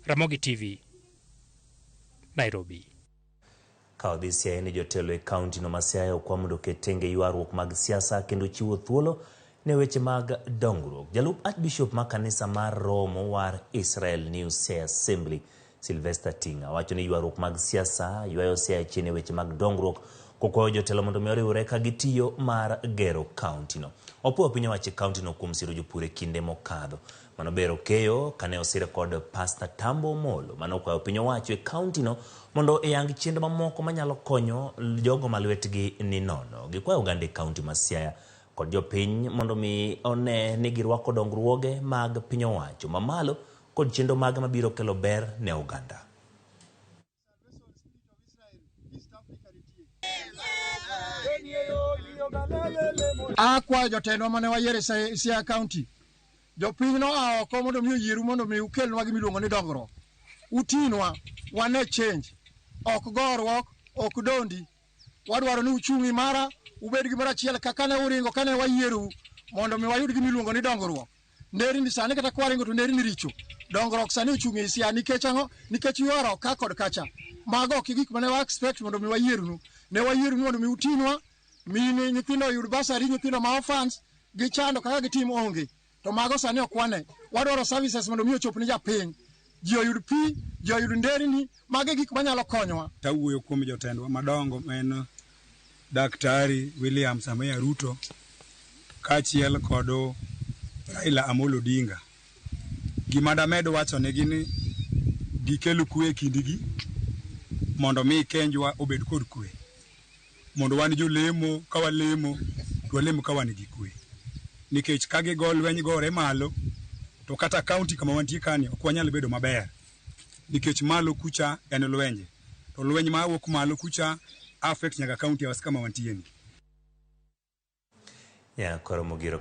Ramogi TV, Nairobi. Ka odhi Siaya ni jotelo e kaunti no ma Siaya okwa mondo oket tenge ywaruok mag siasa kendo chiwo thuolo ne weche mag dongruok. Jalup Archbishop ma kanisa mar Roho Mowar Israel New Siaya Assembly Sylvester Tinga wacho ni ywaruok mag siasa ywayo Siaya chien e weche mag dongruok kokwayo jotelo mondo mi oriwre ka gitiyo mar gero kaunti no. Opuoyo piny owacho e kaunti no kuom siro jopur e kinde mokadho. Mano ber okeyo kane osire kod Pastor Tambo Omolo mane okwayo piny owacho e kaunti no mondo oyang chenro mamoko manyalo konyo jogo ma lwetgi ni nono. Gikwayo oganda e kaunti ma Siaya kod jopiny mondo mi one ni girwako dongruoge mag piny owacho mamalo kod chenro mage mabiro kelo ber ne oganda. Akwayo jotendwa mane wayiero e Siaya County, jopiny noa oko mondo mi oyieru mondo mi ukelnwa gima iluongo ni dongruok. Utinwa, wane change, ok goruok, ok dondi. Wadwaro ni uchung' imara, ubed gimoro achiel kaka ne uringo kane wayierou mondo mi wayud gima iluongo ni dongruok. Nderni sani kata kwaringo to nderni richo. Dongruok sani ochung' ei Siaya nikech ang'o? Nikech ywaruok ka kod kacha. Mago ok e gik mane wa expect mondo mi wayiernu. Ne wayiernu mondo mi utinwa, mine nyithindo oyud bursary, nyithindo ma orphans, gichando kaka gitim onge. To mago sani ok wane. Wadwaro services mondo mi ochop ne japiny. Ji oyud pi, ji oyud nderni, mago e gik manyalo konyowa. Tawuoyo kuom jotendwa madongo ma en Daktari William Samoei Ruto kaachiel kod Raila Amolo Odinga. Gima damed wachonegi ni gikel kwe e kindgi mondo mi Kenjwa obed kod kwe. Mondo wan jolemo ka walemo to walem ka wan gi kwe. Nikech ka gigo lweny gore malo to kata kaunti kama wantie kani ok wanyal bedo maber. Nikech malo kucha en lwenje. To lweny ma wuok malo kucha affect nyaka kaunti awas kama wantie ni. Nyakoro Mugiro.